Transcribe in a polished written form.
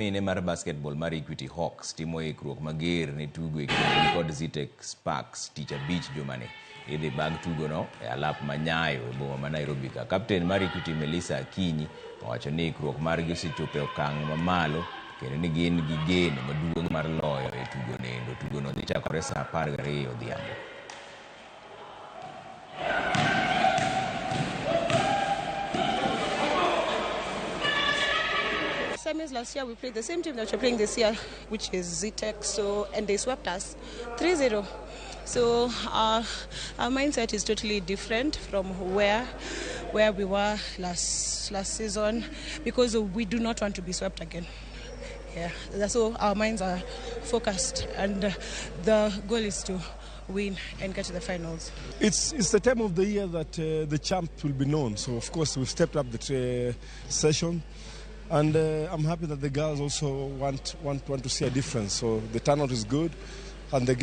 Mine mar basketball mar Equity Hawks timo ikruok mager ne tugo e kindgi kod Zetech Sparks tich abich jumani. Idhi bang tugono e alap ma Nyayo e boma ma Nairobi ka. Kapten mar Equity Melissa Akinyi owacho ni ikruok margi osechopo e okang' mamalo kendo ni gin gi geno maduong' mar loyo e tugono endo. Tugono dhi chakore saa 12 odhiambo. Semis last year we played the same team that we're playing this year, which is Zetech, and they swept us 3-0. So our mindset is totally different from where we were last season, because we do not want to be swept again. So our minds are focused, and the goal is to win and get to the finals. It's the time of the year that the champ will be known. So of course we've stepped up the session, and I'm happy that the girls also want to see a difference. So the turnout is good, and the